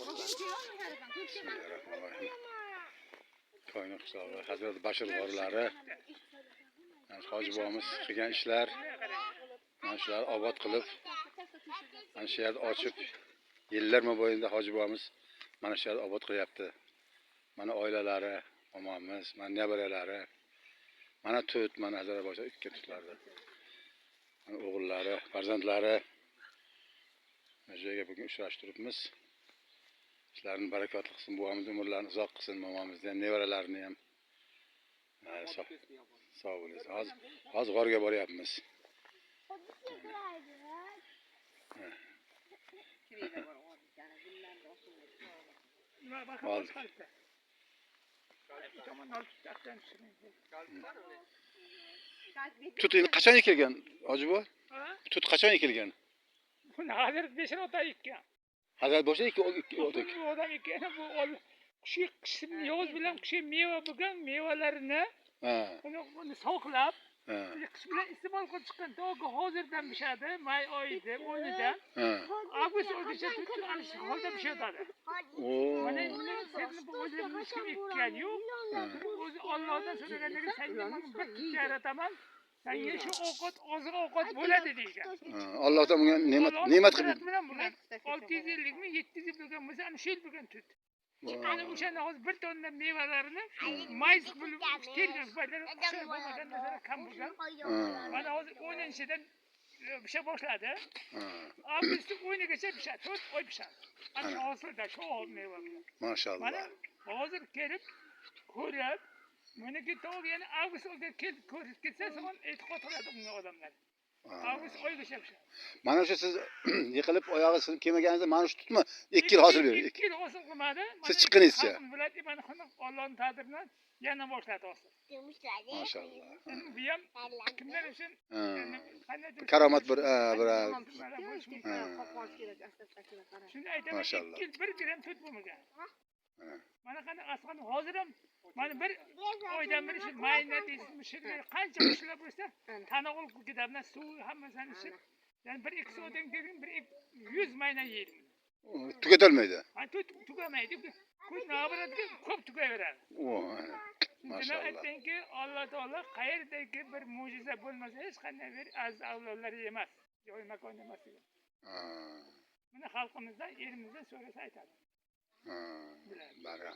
Bismillahirrohmanirrohim. Koyni qishlog'i, Hazrat Bashir g'orlari. Mana shu hoji bobomiz qilgan ishlar, mana shularni obod qilib, mana shu yerni ochib, yillar mobaynida hoji bobomiz mana shu yerni obod qilyapti. Mana oilalari, momomiz, mana nevaralari, mana tut, mana Hazrat Bashir ikki tutlardi. Mana o'g'illari, farzandlari. Mana shu yerga bugun uchrashib turibmiz. Ishlarini barakotli qilsin, bobomiz umrlarini uzoq qilsin, momomizni ham, nevaralarini ham. Ha, sog' bo'ling. Hozir g'orga boryapmiz. Oldik. Tut endi qachon ekilgan, hoji buva? Tut qachon ekilgan? Buni Hazrat Beshir ota ekkan. Hazrat Boshir ikki o'tik. Bu odam ekkan, bu shu qishni yoz bilan kishi meva bo'lgan mevalarini uni saqlab, qish bilan iste'mol qilib chiqqan. Toki hozirdan pishadi, may oyida, o'yinida. Avgust oyigacha tut ana shu holda pishadi. Mana buni seni bu o'zini hech kim ekkan yo'q. O'zi Allohdan so'ragandan senga man bir tut yarataman. Senga shu ovqat oziq ovqat bo'ladi degan. Allohdan bunga ne'mat qilib bilan bo'lgan. 650 mi 700 yil bo'lgan bo'lsa, ana shu yil bo'lgan tut. Ana o'shanda hozir bir tonna mevalarini mayiz bo'lib tergan paytlari qushlar bo'lmagan narsalar kam bo'lgan. Mana hozir 10-dan pisha boshladi. Avgustning 10-gacha pishadi, 4 oy pishadi. Ana shu hosilda shu meva bilan. Mashalloh. Mana hozir kelib ko'rib, buniki tog' yana avgust oyida kelib ko'rib ketsa, so'ng e'tiqod qiladi unga odamlar. Avgust oyigacha pishadi. Mana shu siz yiqilib oyog'i sinib kelmaganingizda mana shu tutmi 2 yil hosil berdi. 2 yil hosil qilmadi. Siz chiqqaningizcha. Biladi, mana Allohning taqdiridan yana boshladi hosil. Mashalloh. Bu ham kimlar uchun Karomat bir bir Shuni aytaman, 2 yil 1 gram tut bo'lmagan. Mana qanday asqon hozir ham mana bir oydan beri shu mayna deysizmi, shirli qancha qushlar bo'lsa, tana olib ketadi, suvi hammasini ichib, yani 1-2 soatdan keyin 100 mayna yeydi. Tugatolmaydi. Ha, tut tugamaydi. Ko'z navbatga ko'p tugayveradi. Mashalloh. Aytganki, Alloh taolo qayerdagi bir mo'jiza bo'lmasa, hech qanday bir aziz avlodlar emas, joy makon emas. Buni xalqimizdan, elimizdan so'rasa aytadi. Rahmat.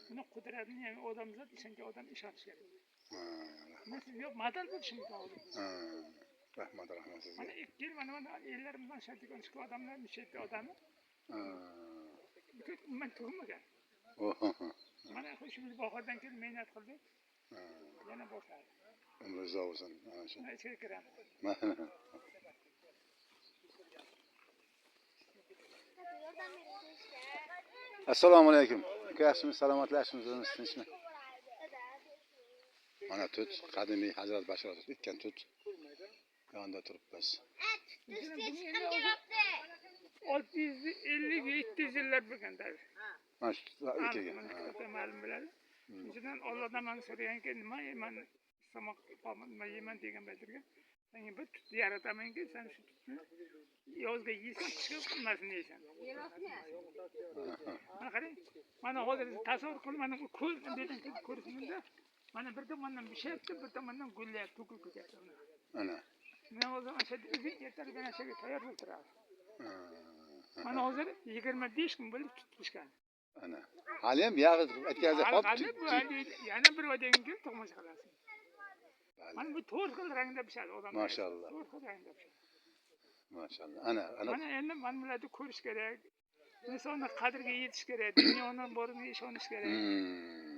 Buni qudratini ham odamzod ishongan odam ishonish kerak. Siz yo'q, madal bo'lishi mumkin odam. Rahmat, rahmat sizga. Mana 2 yil mana ellarimizdan shadigan shu odamlar nishatdi odami. Bütün umuman tug'ilmagan. Mana shu biz bahordan kelib mehnat qildik. Yana boshladi. Umri uzoq bo'lsin. Mana shu. Ichga kiramiz. Assalomu alaykum. Aka, yaxshimisiz, salomatlar, yaxshimisiz, tinchmi? Mana tut, qadimiy Hazrat Bashir ekkan tut. Yonida turibmiz. 650-700 yillar bo'lgan tabi. Mana shu ekilgan. Ma'lum biladi. Shundan Allohdan man so'raganki, nima man islom nima yeyman degan paytlarga, senga bir tut yaratamanki, sen shu tutni yozga yeysan, qishga qilmasini yeysan. Mana qarang, mana hozir tasavvur qilib, mana bu ko'l dedim, ko'rishimda mana bir tomondan pishyapti, bir tomondan gullayapti, to'kilib ketyapti. Ana. Mana hozir mana shu uzun ertalab mana shu yerga tayyor bo'lib turadi. Mana hozir 25 kun bo'lib tut pishgan. Ana. Hali ham yog'i aytganingizdek hop. Yana bir oydan keyin tug'ma qilasiz. Mana bu 4 xil rangda pishadi odamlar. Mashalloh. 4 xil rangda pishadi. Mashalloh. Ana, ana. Mana endi mana bularni ko'rish kerak. Insonni qadriga yetish kerak, dunyoni borini ishonish kerak.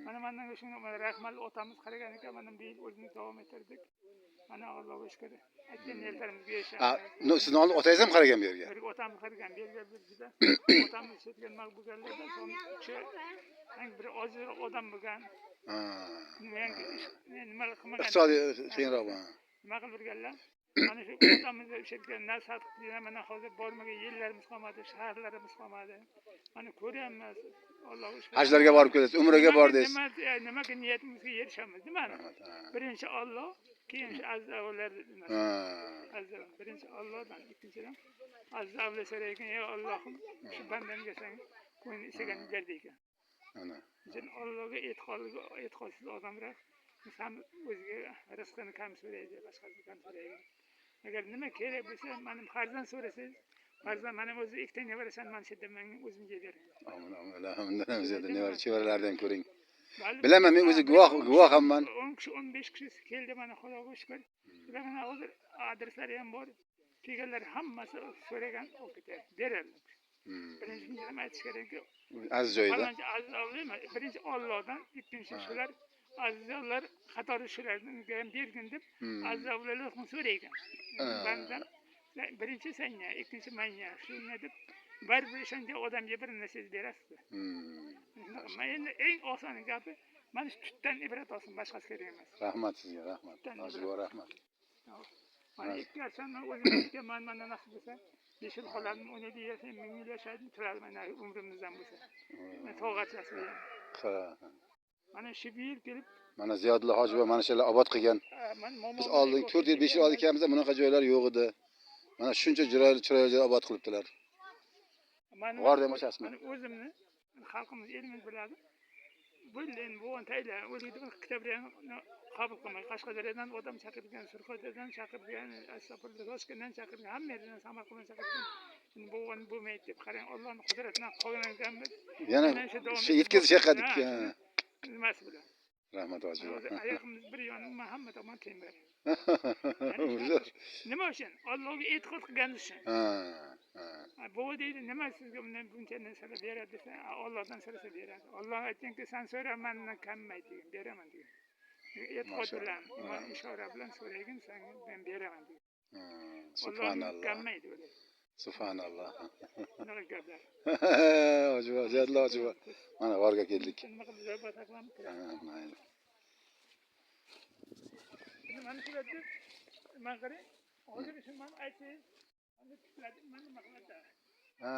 Mana mandan shunga mana rahmatli otamiz qaragan ekan, mana bu yil o'zini davom ettirdik. Mana Allohga shukr. Aytgan niyatlarimizga erishamiz. Sizni oldin otangiz ham qaragan bu yerga. Bir otamiz qaragan bu yerga bir juda otamiz shetgan bo'lganlardan so'ng o'sha bir ozroq odam bo'lgan. Nima qilmagan? Iqtisodiy qiyinroq bo'lgan. Nima qilib yurganlar? Mana shu otamizga o'sha nasihat qilgan, mana hozir bormagan yerlarimiz qolmadi, shaharlarimiz qolmadi. Mana ko'ryapmiz. Allohga shukr. Hajlarga borib kelasiz, umraga bordingiz. Nimaga niyatimizga erishamiz, nimani? Birinchi Alloh, keyin shu aziz avlodlar. Birinchi Allohdan, ikkinchidan aziz avlodlar so'raykan, ey Allohim, shu bandamga sen Ko'ngli istaganini berdi ekan. Ana. Shuning Allohga e'tiqodli, e'tiqodsiz odamlar inson o'ziga rizqini kam so'raydi, boshqasini kam so'raydi. Agar nima kerak bo'lsa, mani farzand so'rasangiz, farzand mani o'zi ikkita nevarasan, mana shu yerda menga o'zimga bering. Amin, amin. Alhamdulillah, ziyada nevara chevarlardan ko'ring. Ma'lum- Bilaman, men o'zi Ha, guvoh hamman. 10 kishi, 15 kishi keldi mana, Xudoga shukur. Ular mana hozir adreslari ham bor. Kelganlar hammasi so'ragan olib ketyapti, beradi. Birinchi nima aytish kerakki, Aziz joyida. Falonchi aziz Olloh emas, birinchi Ollohdan, ikkinchi shular azizlar qatori shularni ham bergin deb aziz avliyolar so'raygan. Bandan birinchi senga, ikkinchi manga, shunga deb baribir o'shanga odamga bir narsa berasiz. Man endi eng oson gapi mana shu tutdan ibrat olsin, boshqasi kerak emas. Rahmat sizga, rahmat. Hoji buva, rahmat. Mana ikki yoshdan o'zimizga mana nasib bo'lsa, 5 yil qolardim, 17 yashayman, 1000 yil yashaydim, turadi mana umrimizdan bo'lsa. Mana tog'at yasayman. Ha. Mana shu yil kelib Mana Ziyodulla hoji buva mana shu yerlar obod qilgan. Man momom Biz oldin 4 yil, 5 yil oldin kelganimizda bunaqa joylar yo'q edi. Mana shuncha chiroyli chiroyli joy obod qilibdilar. G'or demoqchasizmi? Mana o'zimni xalqimiz, elimiz biladi. Bo'ldi endi buvon tayla o'ldi, kitoblarni qabul qilmay Qashqadaryodan odam chaqirgan, Surxondaryodan chaqirgan, Astag'firullah, Toshkentdan chaqirgan, hamma yerdan, Samarqanddan chaqirgan. Endi buvon bo'lmaydi deb qarang, Allohning qudratidan qolgan ekanmiz. Yana Mana shu davom shu etib yetkazishga qadik. Ha, nimasi bilan. Rahmat hoji buva. Hozir oyog'imiz bir yon, hamma tomon temir. Zo'r. Nima uchun? Allohga e'tiqod qilganimiz uchun. Ha. Ha. Ha, buva deydi, nima sizga bundan buncha narsalar beradi desa, Allohdan so'rasa beradi. Alloh aytganki, sen so'ra, mandan kammaydi degan, beraman degan. E'tiqod Mashalloh. bilan, iymon Ha. ishora bilan so'ragin, senga men beraman degan. Ha, Allohdan Subhanalloh. kammaydi ular. Subhanalloh. Bunaqa gaplar. Hoji buva, Ziyodulla hoji buva. Mana g'orga keldik. Nima qilib zo'rba saqlanib Ha, mayli. Endi mana shularda man qarang, hozir shu mana aytsangiz, mana tutadi, mana nima qiladi. Ha.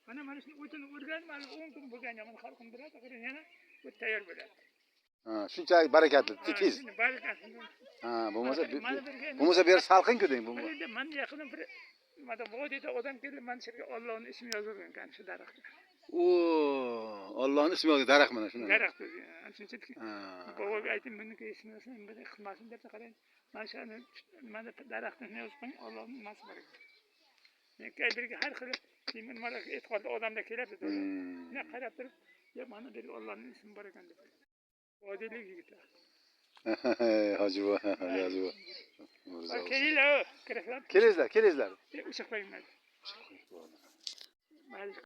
Mana shuni o'tini o'rganib, hali 10 kun bo'lgan, mana xalqim biladi, qarang, yana bu tayyor bo'ladi. Ha, shunchalik barakatli, Ha, tez. shuni barakasini. Ha, bo'lmasa Mana bir bo'lmasa bu yer salqin-ku deng, bu. Mana endi mana yaqinda bir nimada vodiyda odam keldi, mana shu yerga Allohning ismi yozilgan ekan shu daraxtga. O, Allohning ismi yozilgan daraxt mana shuni. Daraxt o'zi. Shuncha Ha. Boboga aytdim, buniki ismini buni qilmasin deb qarang. Mana shu nimada daraxtni yozib qo'ying, Allohning nimasi bor ekan. Birga har xil nimalar e'tiqodli odamlar keladi. Bunday qarab turib, ya mana bu yerga Allohning ismi bor ekan deb. Vodiylik yigitlar. Hoji buva, hoji buva. Kelinglar, kirasizlar. Kelinglar, kelinglar. O'sha qo'yinglar.